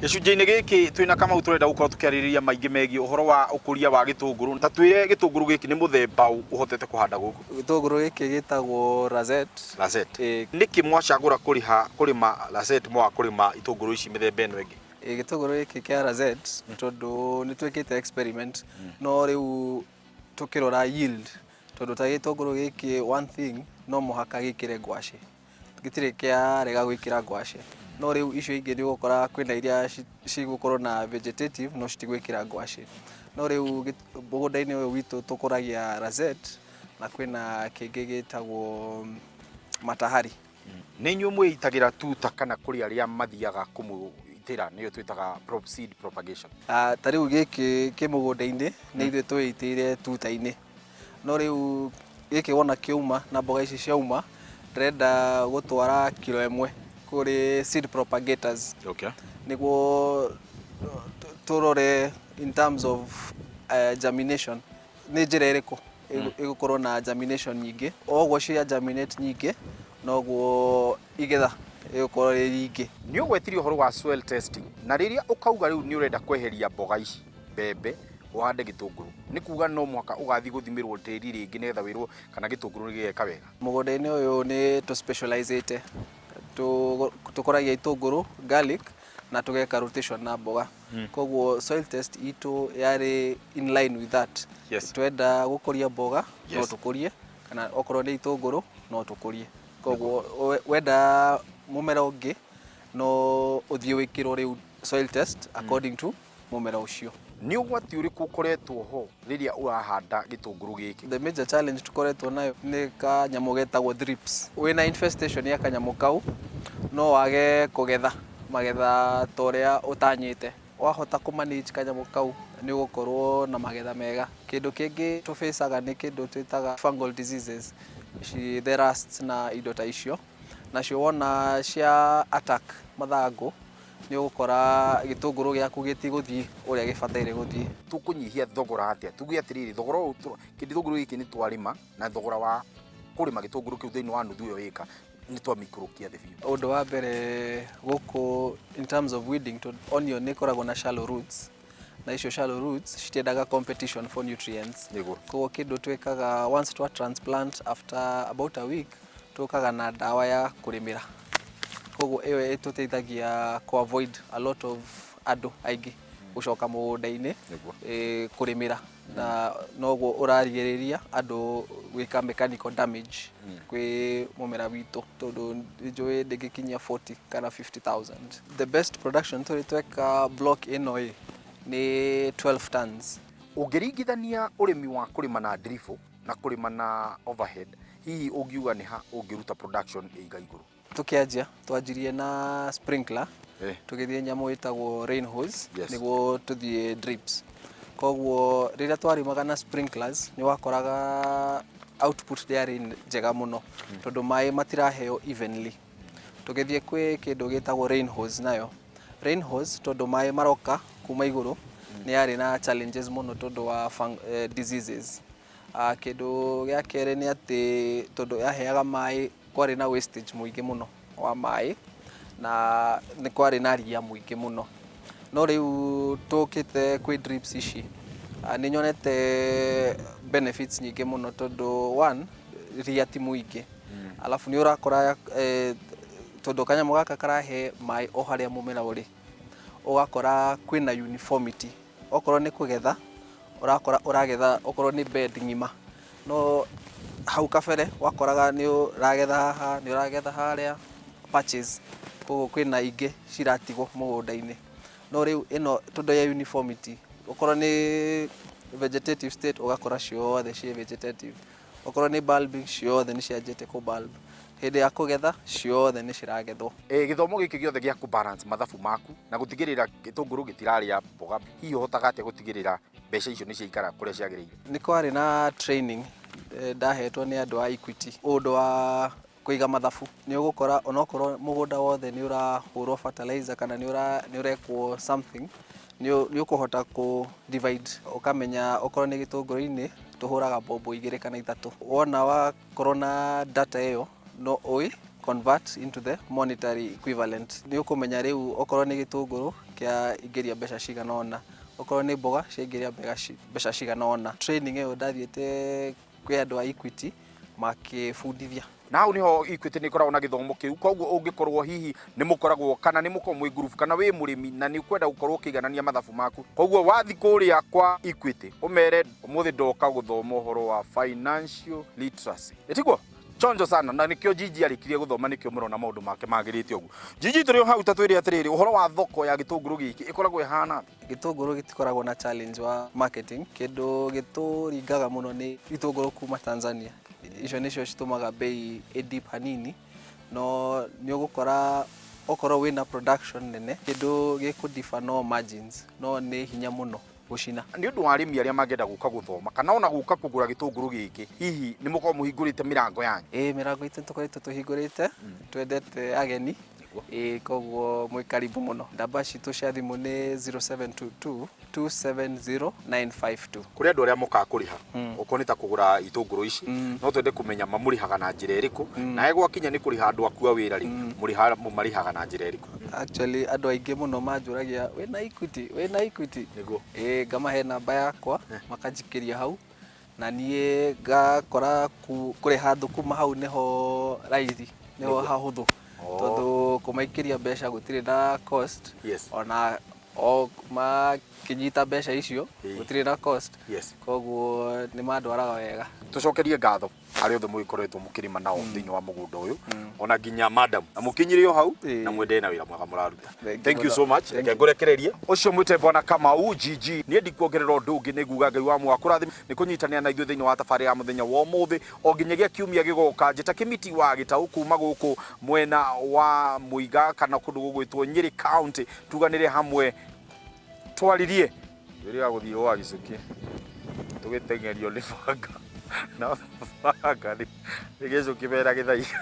Gĩcunjĩ-inĩ gĩkĩ twĩna Kamau tũrenda gũkorwo tũkĩarĩrĩria maingĩ megiĩ ũhoro wa ũkũria wa gĩtũngũrũ. Ta twĩre gĩtũngũrũ gĩkĩ nĩ mũthemba ũ ũhotete kũhanda gũkũ? Gĩtũngũrũ gĩkĩ gĩtagwo Rosette. Rosette. Ĩĩ. Nĩkĩ mwacagũra kũrĩha kũrĩma Rosette mwaga kũrĩma itũngũrũ ici mĩthemba ĩno ĩngĩ? Ĩĩ gĩtũngũrũ gĩkĩ kĩa Rosette tondũ nĩ twĩkĩte experiment no rĩu tũkĩrora yield tondũ ta gĩtũngũrũ gĩkĩ one thing no mũhaka gĩkĩre ngwacĩ. Gĩtirĩ kĩarega gwĩkĩra ngwacĩ. No rĩu icio ingĩ nĩ ũgũkora kwĩna iria cigũkorwo na vegetative no citigwĩkĩra ngwacĩ. No rĩu mũgũnda-inĩ ũyũ witũ tũkũragia Rosette na kwĩna kĩngĩ gĩtagwo Matahari. Nĩ inyuĩ mwĩitagĩra tuta kana kũrĩ arĩa mathiaga kũmũitĩra nĩyo twĩtaga seed propagation? Ta rĩu gĩkĩ kĩ mũgũnda-inĩ nĩ ithuĩ twĩitĩire tuta-inĩ. No rĩu gĩkĩ wona kĩauma na mboga ici ciauma, ndĩrenda gũtwara kiro 1 kũrĩ seed propagators. Nĩguo tũrore in terms of germination nĩ njĩra ĩrĩkũ ĩgũkorwo na germination nyingĩ. O ũguo cia germinate nyingĩ, noguo igetha rĩgũkorwo rĩ rĩingĩ. Nĩ ũgwetire ũhoro wa soil testing na rĩrĩa ũkauga rĩu nĩ ũrenda kweheria mboga ici, mbembe, ũhande gĩtũngũrũ, nĩ kuga no mũhaka ũgathiĩ gũthimĩrwo tĩri rĩngĩ nĩgetha wĩrwo kana gĩtũngũrũ nĩ gĩgeka wega? Mũgũnda-inĩ ũyũ nĩ tũ specialize-ĩte, tũkũragia itũngũrũ, garlic na tũgeka rotation na mboga. Koguo soil test itũ yarĩ in line with that. Twenda gũkũria mboga no tũkũrie, kana okorwo nĩ itũngũrũ no tũkũrie. Koguo wenda mũmera ũngĩ no ũthiĩ wĩkĩrwo rĩu soil test according to mũmera ũcio. Nĩ ũgwati ũrĩkũ ũkoretwo ho rĩrĩa ũrahanda gĩtũngũrũ gĩkĩ? The major challenge tũkoretwo nayo nĩ kanyamũ getagwo thrips. Wĩna infestation ya kanyamũ kau no wage kũgetha magetha ta ũrĩa ũtanyĩte. Wahota kũ manage kanyamũ kau nĩ ũgũkorwo na magetha mega. Kĩndũ kĩngĩ tũ face aga nĩ kĩndũ twĩtaga fungal diseases, the rusts na indo ta icio. Nacio wona cia attack mathangũ nĩ ũgũkora gĩtũngũrũ gĩaku gĩtigũthiĩ ũrĩa gĩbataire gũthiĩ. Tũkũnyihia thogora atĩa? Tuge atĩrĩrĩ, thogora ũyũ gĩtũngũrũ gĩkĩ nĩ twarĩma na thogora wa kũrĩma gĩtũngũrũ kĩu thĩinĩ wa nuthu ĩyo ĩka nĩ twamĩikũrũkia thĩ biũ. Ũndũ wa mbere gũkũ in terms of weeding, tondũ onion nĩ ĩkoragwo na shallow roots, na icio shallow roots citiendaga competition for nutrients. Koguo kĩndũ twĩkaga once twa transplant after about a week, tũkaga na ndawa ya kũrĩmĩra. Koguo ĩyo ĩtũteithagia kũ avoid a lot of andũ aingĩ gũcoka mũgũnda-inĩ kũrĩmĩra, na noguo ũrarigĩrĩria andũ gwĩka mechanical damage kwĩ mũmera witũ, tondũ nĩnjũĩ ndĩngĩkinyia 40 kana 50,000. The best production tũrĩ tweka block ĩno ĩ nĩ 12 tons. Ũngĩringithania ũrĩmi wa kũrĩma na dribũ na kũrĩma na overhead, hihi ũngiuga nĩ ha ũngĩruta production ĩiga igũrũ? Tũkĩanjia twanjirie na sprinkler, tũgĩthiĩ nyamũ ĩtagwo rain hose nĩguo tũthiĩ drips. Koguo rĩrĩa twarĩmaga na sprinklers nĩ wakoraga output ndĩarĩ njega mũno tondũ maĩ matiraheo evenly. Tũgĩthiĩ kwĩ kĩndũ gĩtagwo rain hose, nayo rain hose tondũ maĩ maroka kuma igũrũ nĩ yarĩ na challenges mũno tondũ wa diseases. Kĩndũ gĩa kerĩ nĩ atĩ tondũ yaheaga maĩ kwarĩ na wastage mũingĩ mũno wa maĩ na nĩ kwarĩ na ria mũingĩ mũno. No rĩu tũkĩte kwĩ drips ici, nĩ nyonete benefits nyingĩ mũno tondũ one, ria ti mũingĩ, alafu nĩ ũrakora tondũ kanyamũ gaka karahe maĩ o harĩa mũmera ũrĩ, ũgakora kwĩna uniformity. Okorwo nĩ kũgetha ũrakora ũragetha okorwo nĩ bed ng'ima, no hau kabere wakoraga nĩ ũragetha haha, nĩ ũragetha harĩa patches, koguo kwĩna ingĩ ciratigwo mũgũnda-inĩ. No rĩu ĩno tondũ ya uniformity, okorwo nĩ vegetative state ũgakora ciothe ciĩ vegetative, okorwo nĩ bulbing ciothe nĩ cianjĩtie kũ bulb, hĩndĩ ya kũgetha ciothe nĩ ciragethwo. Gĩthomo gĩkĩ gĩothe gĩa kũ balance mathabu maku na gũtigĩrĩra gĩtũngũrũ gĩtirarĩa mboga, hihi ũhotaga atĩa gũtigĩrĩra mbeca icio nĩ ciaikara kũrĩa ciagĩrĩire? Nĩ kwarĩ na training ndahetwo nĩ andũ a Equity ũndũ wa kũiga mathabu. Nĩ ũgũkora onokorwo mũgũnda wothe nĩ ũrahũrwo fertilizer kana nĩ ũrekwo something, nĩ ũkũhota kũ divide ũkamenya okorwo nĩ gĩtũngũrũ-inĩ tũhũraga mbombo 2 kana 3. Wona wakorwo na data ĩyo no ũĩ convert into the monetary equivalent. Nĩ ũkũmenya rĩu okorwo nĩ gĩtũngũrũ Kĩaingĩria mbeca cigana ũna, okorwo nĩ mboga ciaingĩria mbeca cigana ũna. Training ĩyo ndathiĩte kwĩ andũ a Equity makĩbundithia. Na hau niho Equity nĩ ĩkoragwo na gĩthomo kĩu. Koguo ũngĩkorwo hihi nĩ mũkoragwo kana nĩ mũkoragwo mwĩ group kana wĩ mũrĩmi na nĩ ũkwenda gũkorwo ũkĩiganania mathabu maku, koguo wathi kũrĩa kwa Equity ũmere ũmũthĩ ndoka gũthoma ũhoro wa financial literacy. Ĩtiguo? Chonjo sana na nikio Gigi arĩkirie gũthoma, nikio mũrona maũndũ make magĩrĩte ũguo. Gigi, tũrĩ o hau, ta twĩre atĩrĩrĩ, ũhoro wa thoko ya gĩtũngũrũ gĩkĩ ĩkoragwo ĩhana atĩa? Gĩtũngũrũ gĩtikoragwo na challenge wa marketing. Kĩndũ gĩtũringaga mũno nĩ itũngũrũ kuma Tanzania. Icio nĩcio citũmaga bei ĩ dip hanini, no nĩ ũgũkora okorwo wĩna production nene, kĩndũ gĩkũ differ no margins, no nĩ hinya mũno gũcina. Nĩ ũndũ wa arĩmi arĩa mangĩenda gũka gũthoma kana ona gũka kũgũra gĩtũngũrũ gĩkĩ, hihi nĩ mũkoragwo mũhingũrĩte mĩrango yanyu? Ĩĩ, mĩrango itũ nĩtũkoretwo tũhingũrĩte, twendete ageni. Ĩĩ, koguo mwĩ karibu mũno. Namba citũ cia thimũ nĩ 0722 270 952. Kũrĩ andũ arĩa mokaga kũrĩha, okorwo nĩ ta kũgũra itũngũrũ ici, no twende kũmenya mamũrĩhaga na njĩra ĩrĩkũ, nawe gwakinya nĩ kũrĩha andũ aku a wĩra rĩ, mũrĩha mũmarĩhaga na njĩra ĩrĩkũ? Actually, andũ aingĩ mũno manjũragia, "Wĩna Equity? Wĩna Equity?" Ĩĩ, ngamahe namba yakwa, makanjikĩria hau, na niĩ ngakora kũrĩha thũkũma hau nĩho raithi, nĩho hahũthũ, tondũ kũmaikĩria mbeca gũtirĩ na cost. Ona o makĩnyita mbeca icio, gũtirĩ na cost. Koguo nĩ mandwaraga wega. Tũcokerie ngatho arĩa othe mũgĩkoretwo mũkĩrĩma nao thĩinĩ wa mũgũnda ũyũ, ona nginya madam na mũkinyire o hau, na mwendelee na wĩra mwega mũraruta. Thank you. Thank you so much. Thank Reke you. ngũrekererie ũcio mwĩte Bwana Kamau GG. Niĩ ndikuongerera ũndũ ũngĩ, nĩ nguga Ngai wa mwakũrathime nĩ kũnyitanĩra na ithuĩ thĩinĩ wa tabarĩra ya mũthenya wa ũmũthĩ o nginyagia kiumia gĩgoka. Njĩta Kĩmiti wa Gĩtaũ kuma gũkũ mwena wa Mũiga kana kũndũ gũgwĩtwo Nyĩrĩ County. Tuganĩre hamwe, twaririe rĩrĩa gũthiĩ gwa gĩcukĩ tũgĩteng'erio nĩ banga, na banga nĩ gĩcukĩ mena gĩthaiga.